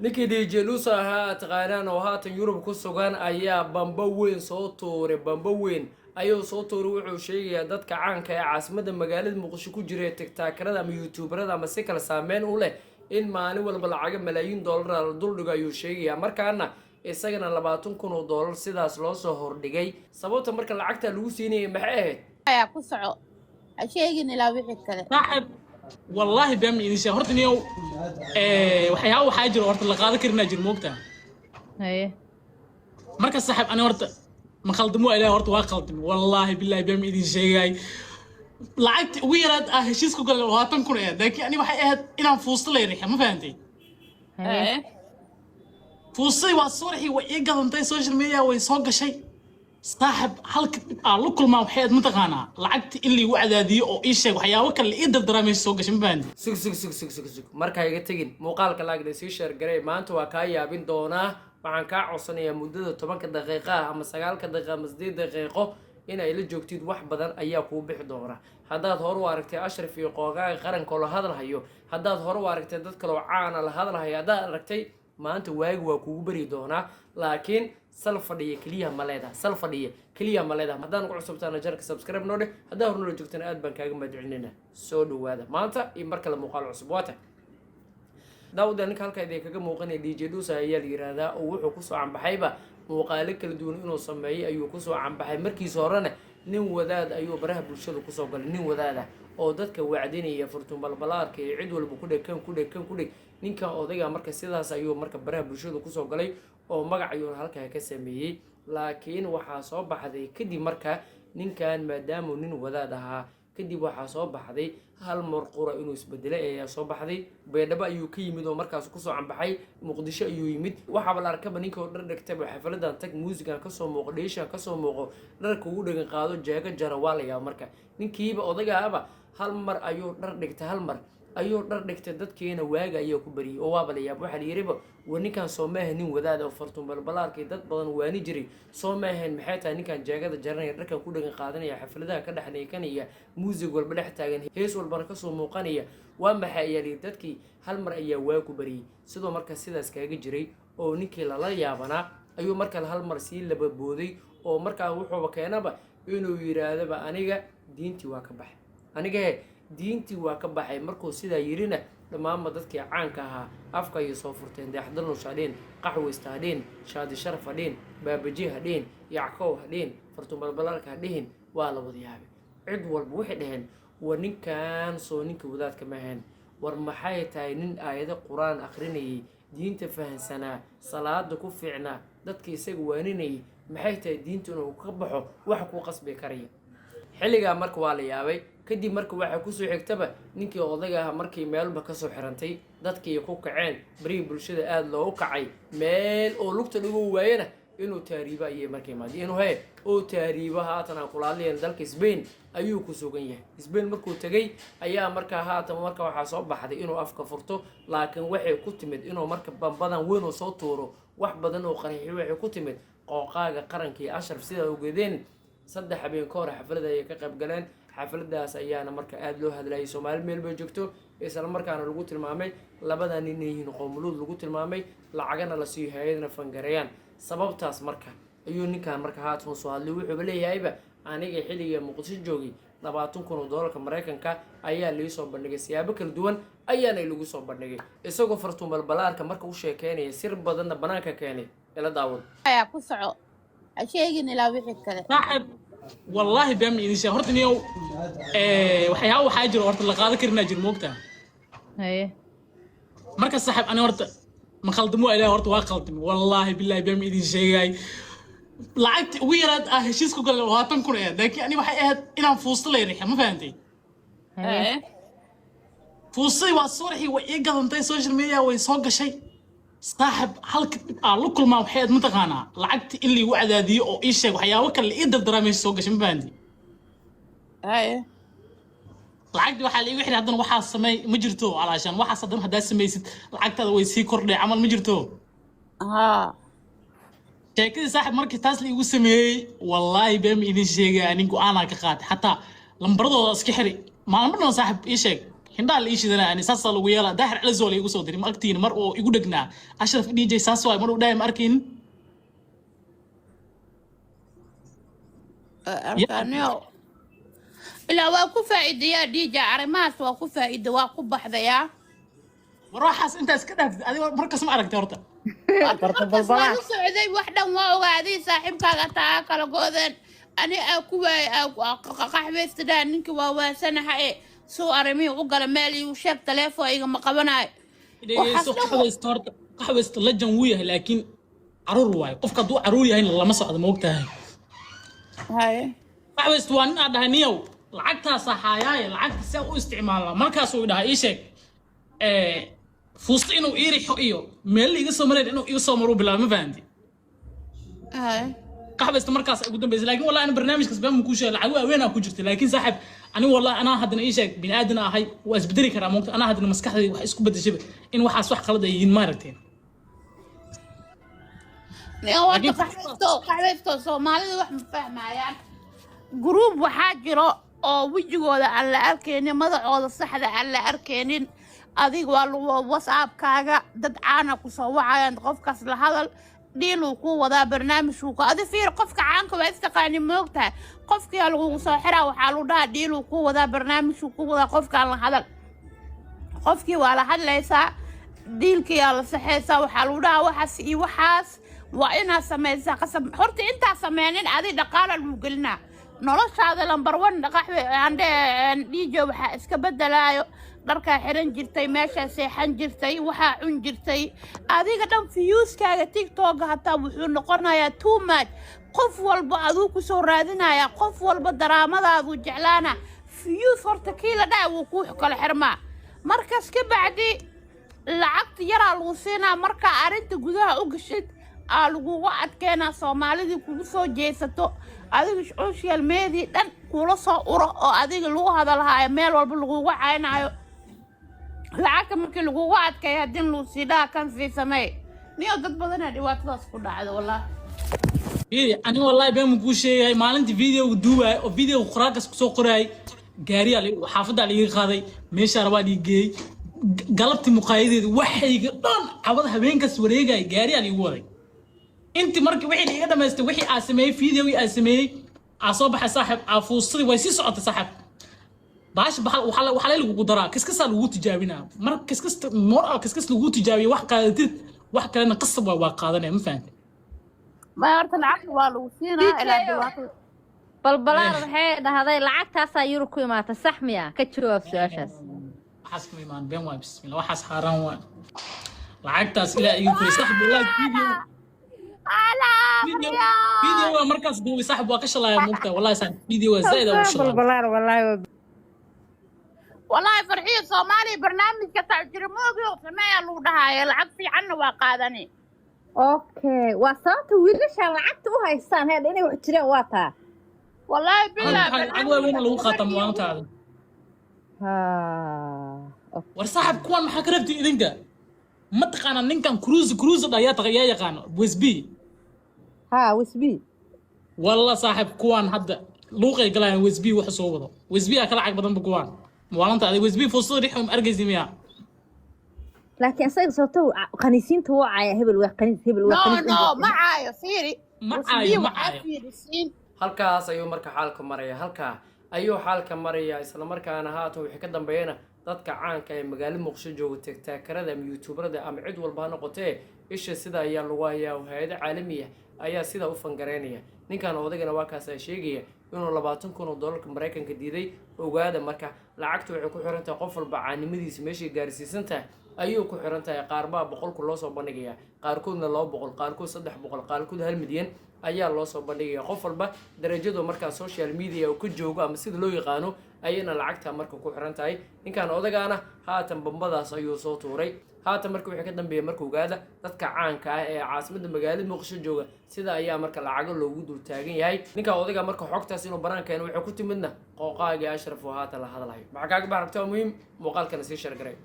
Ninkii DJ Dhuusa ahaa taqaanaan oo haatan Yurub ku sugan ayaa bambo weyn soo tuuray. Bambo weyn ayuu soo tuuray. Wuxuu sheegayaa dadka caanka ee caasimada magaalada Muqdisho ku jira ee TikTokerada ama YouTuberada ama si kale saameyn u leh in maalin walba lacaga malaayiin doolara la duldhigo ayuu sheegayaa. Markaana isagana $20,000 sidaas loo soo hordhigay. Sababta marka lacagta lagu siinayay maxay ahayd? Ayaa ku soco, ha sheegin ilaa wixii kale. Saaxib, wallaahi been ma idin sheeg. Horta niyow, waxyaaba waxaa jiro horta la qaadan karinaa jiro, moogtaa? Haye. Marka saaxib, ani horta ma khaldamo, waa Ilahay, horta waa khaldamay. Wallaahi billahi been ma idin sheegay. Lacagti ugu yaraad ah heshiis ku galay 20,000 ahayd, laakiin ani waxay ahayd inaan fuusto lay rixa, ma fahantay? Haye. Fuustadii waa soo rixi, way ii gadantay, social media way soo gashay. Saaxib, halka dhib aan la kulmaa waxay ahayd, mataqaanaa, lacagti in liigu cadaadiyo oo ii sheeg waxyaabo kale la ii dardaraa meesha soo gashay, ma fahantay? Sug, sug, sug, sug, sug, sug. Markaa iga tegin muuqaalka laagna sii share garay. Maanta waa kaa yaabin doonaa. Waxaan kaa codsanayaa muddada 10-ka daqiiqa ah ama 9-ka daqiiqa ama 8 daqiiqo in ay la joogtid. Wax badan ayaa kuu bixi doona. Haddaad hore u aragtay Ashraf iyo Qooqaaga Qaranka oo la hadalhayo, haddaad hore u aragtay dad kaloo caana la hadalhayo, haddaad aragtay, maanta waagi waa kugu beri doonaa. Laakiin sal fadhiya keliya ma leedaha, sal fadhiya keliya ma leedaha. Haddaan ku cusubtaana channelka subscribe noo dheh. Haddaa hore noola joogtana, aad baan kaaga mahadcelinayna. Soo dhawaada maanta iyo mar kale muuqaal cusub. Waata daawada. Ninka halka idin kaga muuqanaya DJ Dhuusa ayaa la yiraahdaa, oo wuxuu kusoo canbaxayba muuqaalo kala duwan inuu sameeyey ayuu kusoo canbaxay. Markiisa horena nin wadaad ayuu baraha bulshada kusoo galay, nin wadaad ah oo dadka wacdinaya, Furtuun Balbalaarka iyo cid walba ku dheg, kan ku dheg, kan ku dheg. Ninkan odayga marka sidaas ayuu marka baraha bulshada kusoo galay oo magac ayuuna halkaa ka sameeyey. Laakiin waxaa soo baxday kadib marka ninkan, maadaamuu nin wadaad ahaa, kadib waxaa soo baxday hal mar qura inuu isbedelay ayaa soo baxday. Baydhabo ayuu ka yimid oo markaas kusoo canbaxay, Muqdisho ayuu yimid. Waxaaba la arkaba ninka oo dhar dhigtaba, xafladan tag, muusigan kasoo muuqo, dheeshan kasoo muuqo, dharka ugu dhegan qaado, jeego jara. Waa la yaaba marka ninkiiba odagaaba hal mar ayuu dhar dhigtay, hal mar ayuu dhar dhigtay. Dadkiina waaga ayaa ku bariyay oo waaba la yaab. Waxaa la yiriba, war ninkan soo maaha nin wadaad oo Fartuun Balbalaarkii dad badan waani jiray soo maahayn? Maxay tahay ninkan jeegada jaranaya, dharkan ku dhegan qaadanaya, xafladaha ka dhex neekanaya, muusig walba dhex taagan, hees walbana kasoo muuqanaya? Waa maxay ayaa layidhi dadkii. Hal mar ayaa waa ku bariyey. Sidoo marka sidaas kaaga jiray oo ninkii lala yaabanaa ayuu markale hal mar sii lababooday, oo markaa wuxuuba keenaba inuu yidhaahdaba, "Aniga diintii waa ka baxay, aniga he diintii waa ka baxay." Markuu sidaa yirina, dhammaanba dadkii caanka ahaa afka ayay soo furteen. Dayaxdalnuush hadhiin, Qaxweysta hadhiin, Shaadi Sharaf hadhiin, Baabaji hadhiin, Yackow hadhiin, Fartuun Balbalaalka hadhihin, waa la wada yaabay. Cid walba waxay dhaheen, war ninkan soo ninka wadaadka ma ahayn? War maxay tahay nin aayado Qur-aan akhrinayay, diinta fahansanaa, salaada ku fiicnaa, dadka isaga waaninayay, maxay tahay diinta inuu ka baxo waxa kuu qasbi karaya xilligaa? Marka waa la yaabay. Kadib marka waxaa kusoo xigtaba ninkii odayga ah markii meelba kasoo xirantay, dadkii ku kaceen, barihii bulshada aada loogu kacay, meel oo lugta dhigo waayana inuu taariibo ayay marka imaadeen, inuu he oo taariibo. Haatan aan kula hadlayan dalka Spain ayuu ku sugan yahay. Spain markuu tegay ayaa markaa haatan marka waxaa soo baxday inuu afka furto. Laakiin waxay ku timid inuu marka bambadan weyn oo soo tuuro, wax badan oo qarxiyo, waxay ku timid Qooqaaga Qaranka iyo Ashraf. Sidaa ogeedeen, 3 habeen ka hor xaflada ayay ka qayb galeen. Xafladaas ayaana marka aada loo hadlayay, Soomaali meel bay joogto, isla markaana lagu tilmaamay labada nin inay yihiin qoomuluud lagu tilmaamay, lacagana la siiyo, hay-adna fangareeyaan. Sababtaas marka ayuu ninkan marka haatan soo hadlay. Wuxuuba leeyahayba, aniga xilliga Muqdisho joogay 20,000 oo doolarka Maraykanka ayaa liisoo bandhigay, siyaabo kala duwan ayaana lagu soo bandhigay, isagoo Fartuun Balbalaarka marka u sheekeynaya, sir badanna banaanka keenay. Ila daawad. Ayaa ku soco, ha sheegin ilaa wixii kale. Saaxib, wallaahi been ma idin sheeg. Horta niyow, waxyaaba waxaa jiro horta la qaadan karinaa jiro, moogtaa? Haye. Marka saaxib, ani horta ma khaldamo, waa Ilahay, horta waa khaldamay. Wallaahi billahi been ma idin sheegay. Lacagti ugu yaraad ah heshiis ku galay 20,000 ahayd, laakiin ani waxay ahayd inaan fuusto lay rixa, ma fahantay? Haye. Fuustadii waa soo rixi, way ii gadantay, social media way soo gashay. Saaxib, halka dhib aan la kulmaa waxay ahayd, mataqaanaa, lacagti in liigu cadaadiyo oo ii sheeg waxyaabo kale la ii dardaraa meesha soo gashay, ma fahantay? Haye. Lacagti waxaa la iigu xidhay haddana waxaa sameey ma jirto, alaashaan waxaas haddana haddaa samaysid lacagtaada way sii kordhay camal, ma jirto? Haa. Sheekadii saaxib, markii taas la igu sameeyey, wallaahi been ma idin sheegaya, nin go-aanaa ka qaatay. Xataa lambaradooda iska xiri maalmo dhan. Saaxib, ii sheeg, Hindhaha la ii shidanaa ani, saasaa lagu yeelaa. Daahir Calasow la igu soo diray, ma agtiina mar oo igu dhegnaa Ashraf DJ saas waay, mar uu dhahay ma arkaynin. Arkaaniyo ilaa waa ku faa'iidayaa DJ, arrimahaas waa ku faa'iida, waa ku baxdayaa. War waxaas intaas ka dhaaftid adiga, markas ma aragtay horta? Horta markaas waa la socday, wax dhan waa ogaaday. Saaxiibkaaga taa kala goodeen, ani aa ku waayay qaxweysta dhaha, ninka waa waasanaha e suu arrimihii u gala meel iigu sheeg, taleefon igama qabanayo. Dhegeyso, qaxweysta horta, qaxweysta lajan wuu yahay, laakiin caruur waaye. Qofka hadduu caruur yahayna lama socdo, ma ogtahay? Haye. Qaxweysta waa nin aad dhahay niyow lacagtaasaa haayaaye, lacagta see u isticmaalnaa? Markaasuu i dhahay ii sheeg fuusto inuu ii rixo iyo meel iga soo marayn inuu iga soo maruu bilaabay, ma fahanti? Haye. Qaxweysta markaas ugu dambeysay, laakiin wallahi ana barnaamijkaas baan kuu sheegay, lacag waaweyn ku jirtay, laakiin saaxib ani wallahi anaa haddana ii sheeg bini aadan ahay, waa isbedeli karaa, moogta? Anaa haddana maskaxdayda wax isku bedeshayba in waxaas wax qalad ay yihiin, ma aragteen? Horta qaxweysto, qaxweysto Soomaalida wax ma fahmayaan. Group waxaa jiro oo wejigooda aan la arkaynin, madacooda saxda aan la arkaynin. Adiga waa lagu WhatsAppkaaga dad caana kusoo wacayaan, qofkaas la hadal, dhiiluu kuu wadaa, barnaamijkuu ku adi fiir. Qofka caanka waa istaqaani, moogtahay? Qofkiyaa lagugu soo xiraa, waxaa lagu dhahaa dhiiluu kuu wadaa, barnaamijkuu kuu wadaa, qofkaan la hadal. Qofkii waa la hadlaysaa, dhiilkiyaa la saxaysaa, waxaa lagu dhahaa waxaas iyo waxaas waa inaad samaysaa qasab. Horta intaa sameynin adi dhaqaala lagu gelinaa noloshaada. Number one, qaxwe andhe DJ, waxaa iska bedelaayo dharkaa xiran jirtay, meeshaa seexan jirtay, waxaa cun jirtay, adiga dhan viewskaaga TikToka hataa wuxuu noqonayaa too much. Qof walba aduu kusoo raadinaya, qof walba daraamadaadu jeclaana. Views horta kii la dhaca wuu kuu kala xirmaa. Markaas ka bacdi lacagta yaraa lagu siinaa. Markaa arrinta gudaha u gashid aa lagugu adkeenaa, Soomaalidii kugu soo jeesato, adiga social media dhan kula soo uro oo adiga lagu hadalhaayo, meel walba lagugu caynaayo. Lacagta markii lagugu adkeeyo haddii lagu sii dhaha kan sii sameey, niyo dad badanaa dhibaatadaas ku dhacda wallahi. Fiiri, ani wallahi been kuu sheegay, maalintii videoga duubaay oo videoga qoraalkaas kusoo qoraay, gaariyaa xaafaddaa liiga qaaday, meeshaa rabaa lii geeyey, galabtii muqaayadeeda waxayga dhan cawada habeenkaas wareegay, gaariyaa liigu waday. Intii markii wixii liiga dhamaystay, wixii aa sameeyey, videogii aa sameeyey aa soo baxay, saaxib, aa fuusadii way sii socotay, saaxib. Baasha baxal waxaa lagugu daraa kiskasaa lagugu tijaabinaa. Mar kiskasta mor kiskas lagugu tijaabiyo, wax qaadatid, wax kalena qasab waa qaadanaya, ma fahantay? Ma horta lacagta waa lagu siinaa ilaa dhibaatada. Balbalaar waxay dhahday lacagtaasaa Yurub ku imaatay, sax miya? Ka jawaab su-aashaas. Waxaas kuma imaan, been waay, bismillah, waxaas xaaraan waay. Lacagtaas ilaa igu koray, saxib, wallahi video waa markaas duubay, saxib, waa ka shalaaya, moogtaa? Wallahi saxib, video waa zaaid ugu shalaaya. Balbalaar wallaahi waa Wallaahi Farxiyo, Soomaaliya barnaamijka taajiri moogi oo sameeyaa lagu dhahaayo, lacag fiicanna waa qaadani. Okay, waa sababta wiilasha lacagta u haystaan heedha inay wax jiraan waa taa. Wallaahi bilaa. Lacag waaweyn lagu qaataa maalintaada. Ha, okay. War saaxib, kuwan maxaa ka rabti idinka? Ma taqaanaa ninkan cruise cruise dha? Yaa yaqaano wsb? Ha, wisbi. Walla saaxib, kuwan hadda luuqay galayaan, wsb waxa soo wado, wsb aa ka lacag badanba kuwan maalinta adig. Wsb fuusada rixum argaysi miyaa? Laakiin asaga sababto khaniisiinta wuu caaya, hebel waa khaniis, hebel waa No. khaniis. No, ma caayo, fiiri. Ma Wasbihi caayo, ma waxaa caayo. fiirisiin. Halkaas ayuu marka xaalka maraya, halkaa ayuu xaalka maraya. Islamarkaana haatan wixii ka dambeeyana dadka caanka ee magaalo Muqdisho jooga, tiktokerada ama youtuberada ama cid walba ha noqotee, isha sida ayaa lagu hayaa. Hay-ado caalami ah ayaa sidaa u fangareynaya. Ninkan odaygana waa kaas ay sheegaya inuu 20,000 oo doolarka Maraykanka diiday. Ogaada marka lacagta waxay ku xiran tahay qof walba caanimadiisa meeshay gaarsiisan tahay ayuu ku xiran tahay. Qaar baa 100-ku loo soo bandhigaya, qaarkoodna 200, qaarkood 300, qaarkood 1 milyan ayaa loo soo bandhigaya. Qof walba darajadu markaa social media uu ka joogo ama sida loo yaqaano ayayna lacagta marka ku xiran tahay. Ninkan odagaana haatan bambadaas ayuu soo tuuray. Haatan marka wixii ka dambeeya marka ogaada dadka caanka ah ee caasimadda magaalada Muqdisho jooga sida ayaa marka lacago loogu dul taagan yahay. Ninkan odayga marka xogtaas inuu banaan keeno waxay ku timidna qooqaagii Ashraf oo haatan la hadlayo. Maxaa kaaga baxrabta? Waa muhiim, muuqaalkana sii share garay.